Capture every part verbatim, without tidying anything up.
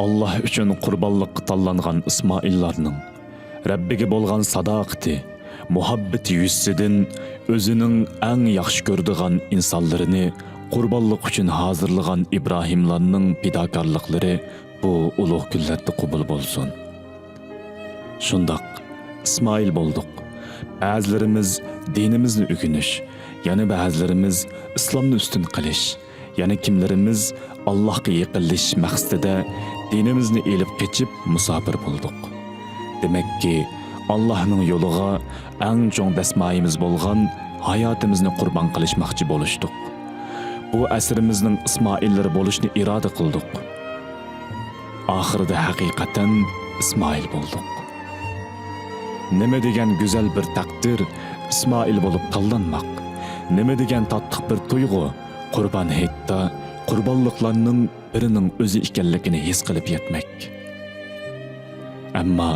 ئاللاھ ئۈچۈن قۇربانلىققا تاللانغان ئىسمائىللارنىڭ رەببىگە بولغان ساداقىتى، مۇھەببىتى يۈزىسىدىن ئۆزىنىڭ ئەڭ ياخشى كۆرىدىغان ئىنسانلىرىنى قۇربانلىق ئۈچۈن ھازىرلىغان ئىبراھىملارنىڭ پىداكارلىقلىرى بۇ ئۇلۇغ كۈنلەردە قوبۇل بولسۇن. شۇنداق، ئىسمائىل بولدۇق. بەزىلىرىمىز دىنىمىزنى ئۆگىنىش، يەنە بەزىلىرىمىز ئىسلامنى ئۈستۈن قىلىش، يەنە كىملىرىمىز ئاللاھقا يېقىنلىشىش مەقسىتىدە دىنىمىزنى ئېلىپ قېچىپ مۇساپىر بولدۇق. دېمەككى، ئاللاھنىڭ يولىغا ئەڭ چوڭ دەسمايىمىز بولغان ھاياتىمىزنى قۇربان قىلىشماقچى بولۇشتۇق. بۇ ئەسىرىمىزنىڭ ئىسمائىللىرى بولۇشنى ئىرادە قىلدۇق. ئاخىرىدا ھەقىقەتەن ئىسمائىل بولدۇق. نېمە دېگەن گۈزەل بىر تەقدىر ئىسمائىل بولۇپ تاللانماق! نېمە دېگەن تاتلىق بىر تۇيغۇ قۇربان ھېيتتا قۇربانلىقلارنىڭ بىرىنىڭ ئۆزى ئىكەنلىكىنى ھېس قىلىپ يەتمەك! ئەمما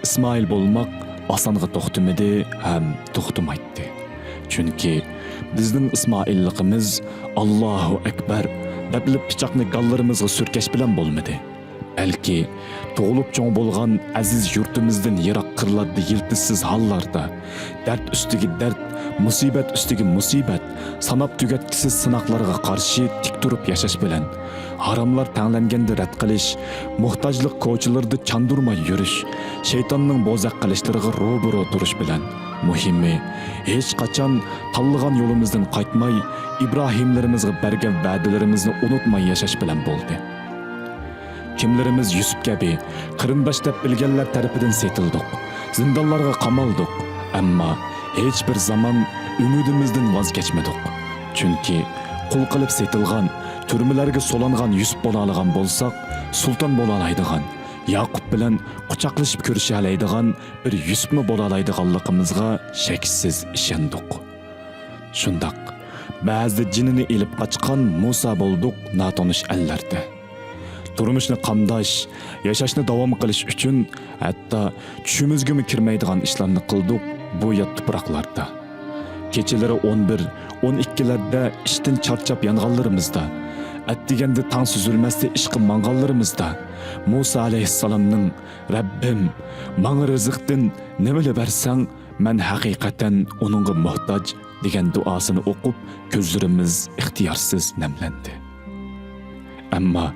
ئىسمائىل بولماق ئاسانغا توختىمىدى ھەم توختىمايتتى. چۈنكى بىزنىڭ ئىسمائىللىقىمىز «ئاللاھۇ ئەكبەر» دەپلا پىچاقنى گاللىرىمىزغا سۈركەش بىلەن بولمىدى. بەلكى تۇغۇلۇپ چوڭ بولغان ئەزىز يۇرتىمىزدىن يىراق قىرلاردا يىلتىزسىز ھاللاردا، دەرد ئۈستىگە دەرد، مۇسىبەت ئۈستىگە مۇسىبەت، ساناپ تۈگەتكۈسىز سىناقلارغا قارشى تىك تۇرۇپ ياشاش بىلەن، ھاراملار تەڭلەنگەندە رەت قىلىش، موھتاجلىق كوچىلىرىدا چاندۇرماي يۈرۈش، شەيتاننىڭ بوزەك قىلىشلىرىغا روبىرو تۇرۇش بىلەن، مۇھىمى، ھېچقاچان تاللىغان يولىمىزدىن قايتماي، ئىبراھىملىرىمىزغا بەرگەن ۋەدىلىرىمىزنى ئۇنتۇماي ياشاش بىلەن بولدى. كىملىرىمىز يۈسۈپ كەبى قېرىنداش دەپ بىلگەنلەر تەرىپىدىن سېتىلدۇق، زىندانلارغا قامالدۇق، ئەمما ھېچ بىر زامان ئۈمىدىمىزدىن ۋاز كەچمىدۇق. چۈنكى قۇل قىلىپ سېتىلغان، تۈرمىلەرگە سولانغان يۈسۈپ بولالىغان بولساق، سۇلتان بولالايدىغان، ياقۇپ بىلەن قۇچاقلىشىپ كۆرۈشەلەيدىغان بىر يۈسۈپمۇ بولالايدىغانلىقىمىزغا شەكسىز ئىشەندۇق. شۇنداق، بەزىدە جېنىنى ئېلىپ قاچقان مۇسا بولدۇق ناتونۇش ئەللەردە. تۇرمۇشنى قامداش، ياشاشنى داۋام قىلىش ئۈچۈن ھەتتا چۈشىمىزگىمۇ كىرمەيدىغان ئىشلارنى قىلدۇق بۇ يات تۇپراقلاردا. كېچىلىرى ئون بىر، ئون ئىككىلەردە ئىشتىن چارچاپ يانغانلىرىمىزدا، ئەتىگەندە تاڭ سۈزۈلمەستە ئىشقا ماڭغانلىرىمىزدا، مۇسا ئەلەيھىسسالامنىڭ «رەببىم، ماڭا رىزىقتىن نېمىلا بەرسەڭ، مەن ھەقىقەتەن ئۇنىڭغا موھتاج» دېگەن دۇئاسىنى ئوقۇپ، كۆزلىرىمىز ئىختىيارسىز نەملەندى. ئەمما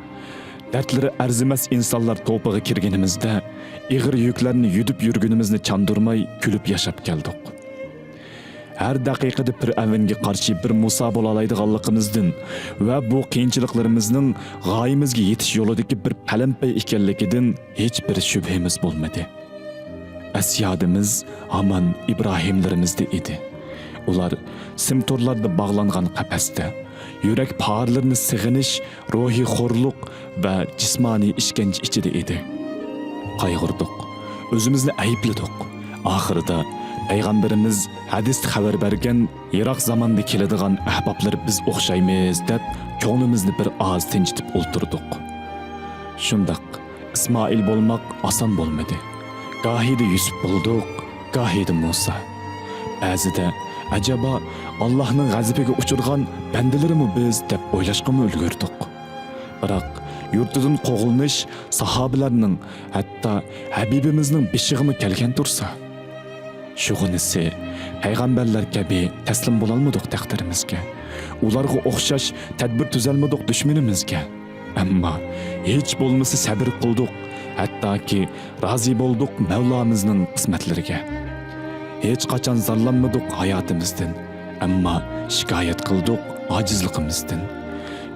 دەردلىرى ئەرزىمەس ئىنسانلار توپىغا كىرگىنىمىزدە، ئېغىر يۈكلەرنى يۈدۈپ يۈرگىنىمىزنى چاندۇرماي كۈلۈپ ياشاپ كەلدۇق. ھەر دەقىقىدە پىرئەۋنگە قارشى بىر مۇسا بولالايدىغانلىقىمىزدىن ۋە بۇ قىيىنچىلىقلىرىمىزنىڭ غايىمىزگە يېتىش يولىدىكى بىر پەلەمپەي ئىكەنلىكىدىن ھېچ بىر شۈبھىمىز بولمىدى. ئەسيادىمىز ھامان ئىبراھىملىرىمىزدە ئىدى. ئۇلار سىم تورلاردا باغلانغان قەپەستە، يۈرەك پارىلىرىنى سېغىنىش، روھىي خورلۇق ۋە جىسمانىي ئىشكەنجە ئىچىدە ئىدى. قايغۇردۇق، ئۆزىمىزنى ئەيىبلىدۇق. ئاخىرىدا پەيغەمبىرىمىز ھەدىستە خەۋەر بەرگەن «يىراق زاماندا كېلىدىغان ئەھبابلىرى بىز ئوخشايمىز» دەپ، كۆڭلىمىزنى بىر ئاز تىنچىتىپ ئولتۇردۇق. شۇنداق، ئىسمائىل بولماق ئاسان بولمىدى. گاھىدا يۈسۈپ بولدۇق، گاھىدا مۇسا. بەزىدە، ئەجەبا، ئاللاھنىڭ غەزىپىگە ئۇچرىغان بەندىلىرىمۇ بىز دەپ ئويلاشقىمۇ ئۈلگۈردۇق. بىراق، يۇرتىدىن قوغلىنىش ساھابىلەرنىڭ، ھەتتا ھەبىبىمىزنىڭ بېشىغىمۇ كەلگەن تۇرسا؟ شۇغىنىسى، پەيغەمبەرلەر كەبى تەسلىم بولالمىدۇق تەقدىرىمىزگە. ئۇلارغا ئوخشاش تەدبىر تۈزەلمىدۇق دۈشمىنىمىزگە. ئەمما ھېچ بولمىسا سەبىر قىلدۇق، ھەتتاكى رازى بولدۇق مەۋلامىزنىڭ قىسمەتلىرىگە. ھېچقاچان زارلانمىدۇق ھاياتىمىزدىن، ئەمما شىكايەت قىلدۇق ئاجىزلىقىمىزدىن.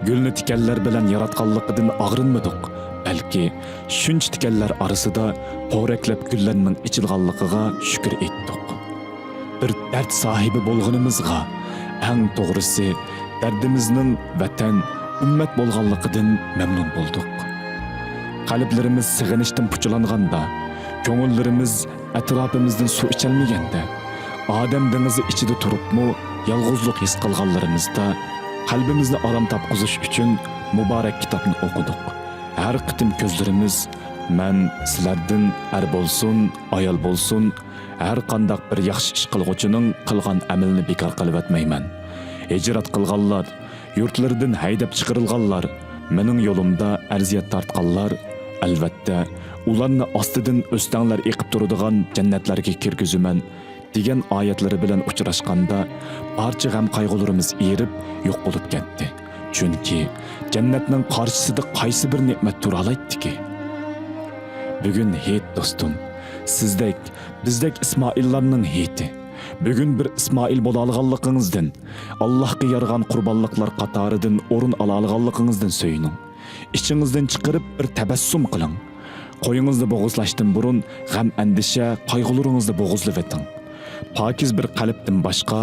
گۈلنى تىكەنلەر بىلەن ياراتقانلىقىدىن ئاغرىنمىدۇق، بەلكى شۇنچە تىكەنلەر ئارىسىدا پورەكلەپ گۈللەرنىڭ ئېچىلغانلىقىغا شۈكۈر ئېيتتۇق. بىر دەرد ساھىبى بولغىنىمىزغا، ئەڭ توغرىسى، دەردىمىزنىڭ ۋەتەن، ئۈممەت بولغانلىقىدىن مەمنۇن بولدۇق. قەلبلىرىمىز سېغىنىشتىن پۇچىلانغاندا، كۆڭۈللىرىمىز ئەتراپىمىزدىن سۇ ئىچەلمىگەندە، ئادەم دېڭىزى ئىچىدە تۇرۇپمۇ يالغۇزلۇق ھېس قىلغانلىرىمىزدا، قەلبىمىزنى ئارام تاپقۇزۇش ئۈچۈن مۇبارەك كىتابنى ئوقۇدۇق. ھەر قېتىم كۆزلىرىمىز، مەن سىلەردىن، ئەر بولسۇن، ئايال بولسۇن، ھەر قانداق بىر ياخشى ئىش قىلغۇچىنىڭ قىلغان ئەمىلىنى بىكار قىلىۋەتمەيمەن. ھىجرەت قىلغانلار، يۇرتلىرىدىن ھەيدەپ چىقىرىلغانلار، مېنىڭ يولۇمدا ئەزىيەت تارتقانلار، ئەلۋەتتە، ئۇلارنى ئاستىدىن ئۆستەڭلەر ئېقىپ تۇرىدىغان جەننەتلەرگە كىرگۈزىمەن، دېگەن ئايەتلىرى بىلەن ئۇچراشقاندا، بارچە غەم-قايغۇلىرىمىز ئېرىپ، يوق بولۇپ كەتتى. چۈنكى جەننەتنىڭ قارشىسىدا قايسى بىر نېمەت تۇرالايتتىكى؟ بۈگۈن ھېيت، دوستۇم. سىزدەك، بىزدەك ئىسمائىللارنىڭ ھېيتى. بۈگۈن بىر ئىسمائىل بولالىغانلىقىڭىزدىن، ئاللاھقا يارىغان قۇربانلىقلار قاتارىدىن ئورۇن ئالالىغانلىقىڭىزدىن سۆيۈنۈڭ. ئىچىڭىزدىن چىقىرىپ بىر تەبەسسۇم قىلىڭ. قويىڭىزنى بوغۇزلاشتىن بۇرۇن غەم-ئەندىشە، قايغۇلىرىڭىزنى بوغۇزلىۋېتىڭ. پاكىز بىر قەلبتىن باشقا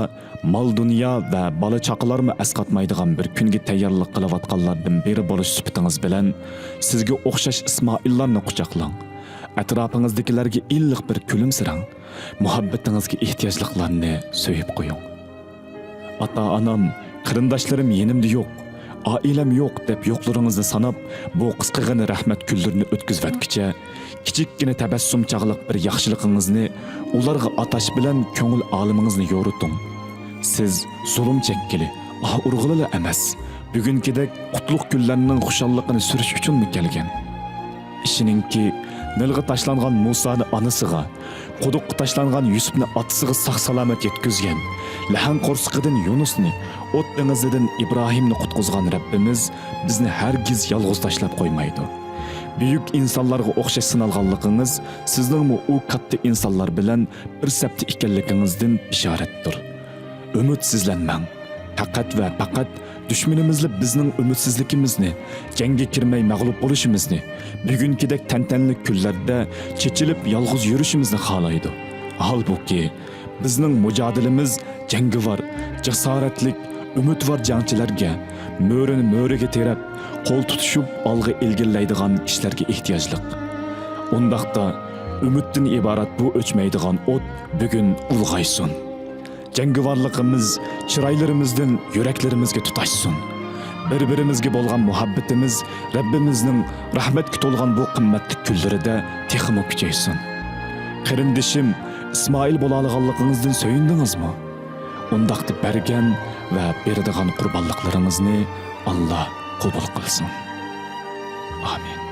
مال-دۇنيا ۋە بالا-چاقىلارمۇ ئەسقاتمايدىغان بىر كۈنگە تەييارلىق قىلىۋاتقانلاردىن بىرى بولۇش سۈپىتىڭىز بىلەن سىزگە ئوخشاش ئىسمائىللارنى قۇچاقلاڭ. ئەتراپىڭىزدىكىلەرگە ئىللىق بىر كۈلۈمسىرەڭ. مۇھەببىتىڭىزگە ئېھتىياجلىقلارنى سۆيۈپ قويۇڭ. ئاتا-ئانام، قېرىنداشلىرىم يېنىمدا يوق، ئائىلەم يوق دەپ يوقلىرىڭىزنى ساناپ، بۇ قىسقىغىنە رەھمەت كۈنلىرىنى ئۆتكۈزۈۋەتكۈچە، كىچىككىنە تەبەسسۇم چاغلىق بىر ياخشىلىقىڭىزنى ئۇلارغا ئاتاش بىلەن كۆڭۈل ئالىمىڭىزنى يورۇتۇڭ. سىز زۇلۇم چەككىلى، ئاھ ئۇرغىلىلا ئەمەس، بۈگۈنكىدەك قۇتلۇق كۈنلەرنىڭ خۇشاللىقىنى سۈرۈش ئۈچۈنمۇ كەلگەن؟ ئىشىنىڭكى، نىلغا تاشلانغان مۇسانى ئانىسىغا، قۇدۇققا تاشلانغان يۈسۈپنى ئاتىسىغا ساق-سالامەت يەتكۈزگەن، لەھەڭ قورسىقىدىن يۇنۇسنى، ئوت دېڭىزىدىن ئىبراھىمنى قۇتقۇزغان رەببىمىز بىزنى ھەرگىز يالغۇز تاشلاپ قويمايدۇ. بۈيۈك ئىنسانلارغا ئوخشاش سىنالغانلىقىڭىز سىزنىڭمۇ ئۇ كاتتا ئىنسانلار بىلەن بىر سەپتە ئىكەنلىكىڭىزدىن بېشارەتتۇر. ئۈمىدسىزلەنمەڭ. پەقەت ۋە پەقەت دۈشمىنىمىزلا بىزنىڭ ئۈمىدسىزلىكىمىزنى، جەڭگە كىرمەي مەغلۇپ بولۇشىمىزنى، بۈگۈنكىدەك تەنتەنىلىك كۈنلەردە چېچىلىپ يالغۇز يۈرۈشىمىزنى خالايدۇ. ھالبۇكى، بىزنىڭ مۇجادىلىمىز جەڭگىۋار، جاسارەتلىك، ئۈمىدۋار جەڭچىلەرگە، مۆرىنى مۆرىگە تىرەپ، قول تۇتۇشۇپ ئالغا ئىلگىرىلەيدىغان كىشىلەرگە ئېھتىياجلىق. ئۇنداقتا، ئۈمىدتىن ئىبارەت بۇ ئۆچمەيدىغان ئوت بۈگۈن ئۇلغايسۇن. جەڭگىۋارلىقىمىز چىرايلىرىمىزدىن يۈرەكلىرىمىزگە تۇتاشسۇن. بىر-بىرىمىزگە بولغان مۇھەببىتىمىز رەببىمىزنىڭ رەھمەتكە تولغان بۇ قىممەتلىك كۈنلىرىدە تېخىمۇ كۈچەيسۇن. قېرىندىشىم ئىسمائىل بولالىغانلىقىڭىزدىن سۆيۈندىڭىزمۇ؟ ئۇنداقتا بەرگەن ۋە بېرىدىغان قۇربانلىقلىرىڭىزنى ئاللا قوبۇل قىلسۇن. ئامىن.